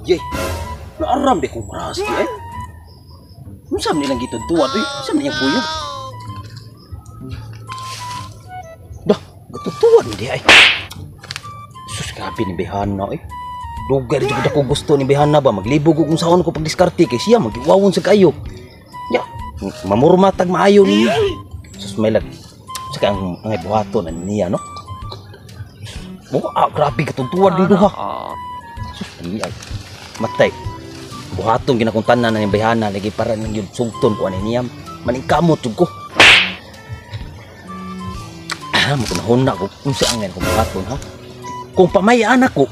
Yey. Naaram di kong ras di eh. Unsa man nilang gitudtuad oy? Unsa man niyang kuyog? Dah, gitudtuad ni di ay. Sus, grabe ni Behana eh. Dugay rin jud ako gusto ni Behana ba maglibog og unsaon ko pagdiskarte kay siya magiwawon sa kayo. Ya, mamurmatag maayo niya. Sus, may lag. Saka ang buhaton na niya no. Oh, grabe katudtuad ni duha. Sus, ay. Matay. Buhaton ginakong tanan na ni Behana lagi para nang yun sugton ko ani niya. Maningkamot jud ko. Ah, mo ko unsa ang kung buhaton ha? Kung pamayan ako,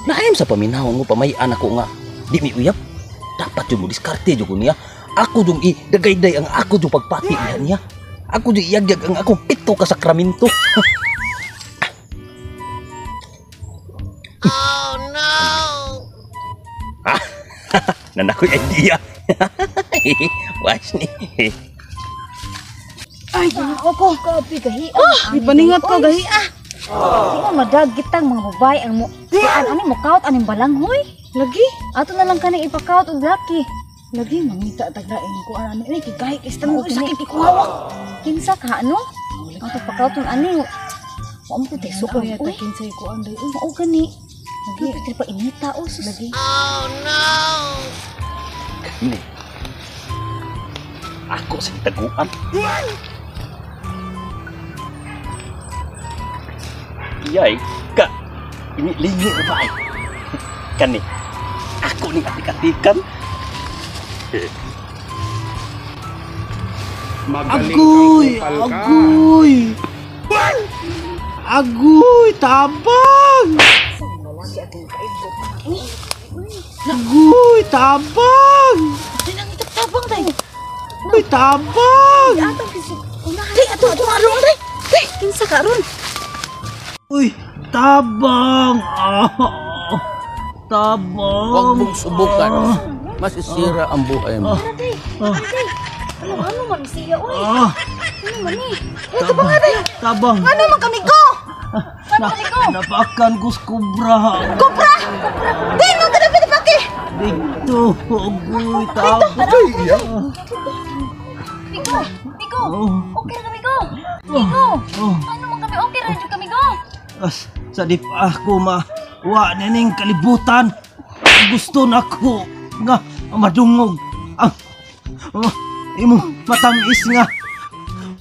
naayam sa paminawon mo pamayan ako nga di mi uyab. Dapat jud mo diskarte jud ko niya. Ako jud i-dagayday ang ako jud pagpati niya. Ako jud iyagyag ang akong pito ka sakramento. Oh no. Ah, nanakoy idea. Watch ni. Ay, ginoo ko. Kapi gahi. Ah, ipaningat ko gahi ah. Di mo madagitang mga babae ang mo. Kuan ani mo kaut aning balanghoy. Lagi, Ato na lang kaning ipakaut og laki. lagi mangita taglain ko ani ni kay gahi kay Mao mo sakit kay kong hawak. Kinsa ka no? Ato pakauton ani. Wa mo tay Suko suko ya oy. ta kinsay ko anday. Uy, Mao gani. lagi. Lagi pa inita oh sus. Lagi. Oh no. Ini. Ako sa taguan. Yay, ka. Ini lingi na ba ay? Kani. Ako ning atik-atikan. Magaling Agoy! kang kupal ka. Agoy! Agoy! Tabang! Agoy! Tabang! Di nang tabang tay. Agoy! Tabang! Atong kasi unahan. Di ato ato aron tay. Kinsa ka ron? Uy! Tabang! Ah, tabang! Huwag mong subukan. Masisira ang buhay mo. Tara tay. Tay. Ano ano man siya oy? Ah, Ano man ni? tabang! Tabang! Ano man kami ko? Ano kami ko? Napakan ko sa kubra! Kubra! Di man ka na pinipaki. Dito! Agoy! Tabang! Migo, Migo. Oh, Okay ra kami go. Migo. oh. Ano man kami okay ra jud kami go. As, sa di pa ako ma wa nining kalibutan. Gusto na ko nga madungog ang imong matamis nga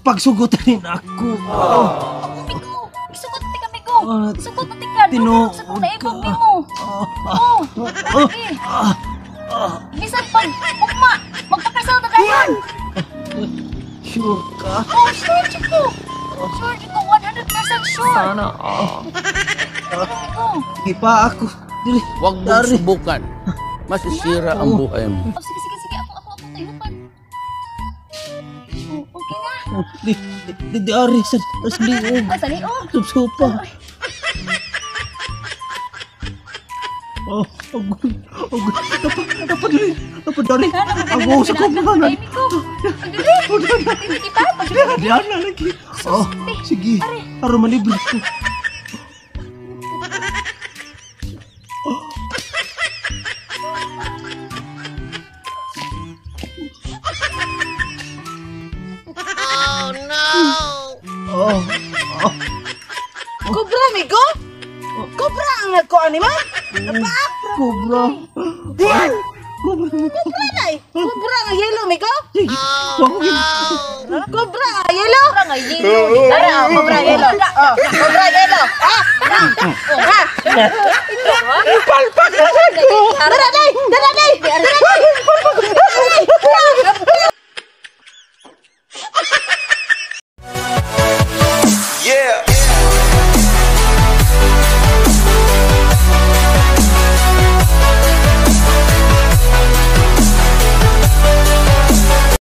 pagsugutan ako. Oh, Migo, isugot ti kami go. Ah, Isugot ti ka. tinuod Sa kung naibog ka. nimo. oh, Oh. oh, Okay. Bisan pag ugma, magpakasal ta dayon. Sure ka? Oh, sure jud ko. Sure jud ko 100% sure. Sana all. Migo. Di pa ako. Dili. Huwag mong Dari. subukan. Masisira ang buhay mo. Oh, sige sige sige ako ako ako tayo pa. Oh, okay na. Oh, di, di, di, di, ari sa, sa liog. Ah, sa liog. Supsupa. Oh, agoy, agoy. Dapat, dapat, dapat, dari. Ako sa kumanan. Ay, Migo. Pagdali. Di pa, pagdali. Diyan na lagi. Oh, sige. Aron malibre ko. Oh no. Oh, oh. Kubra migo? Kubra ang nagkuan nimo? Cobra. Cobra. Kubra day. Kubra nga yellow migo? Wag Kubra nga yellow? Kubra nga yellow. Tara, oh, kubra yellow. Oh, kubra yellow. Ah! Ah! Palpak na ko. Tara na.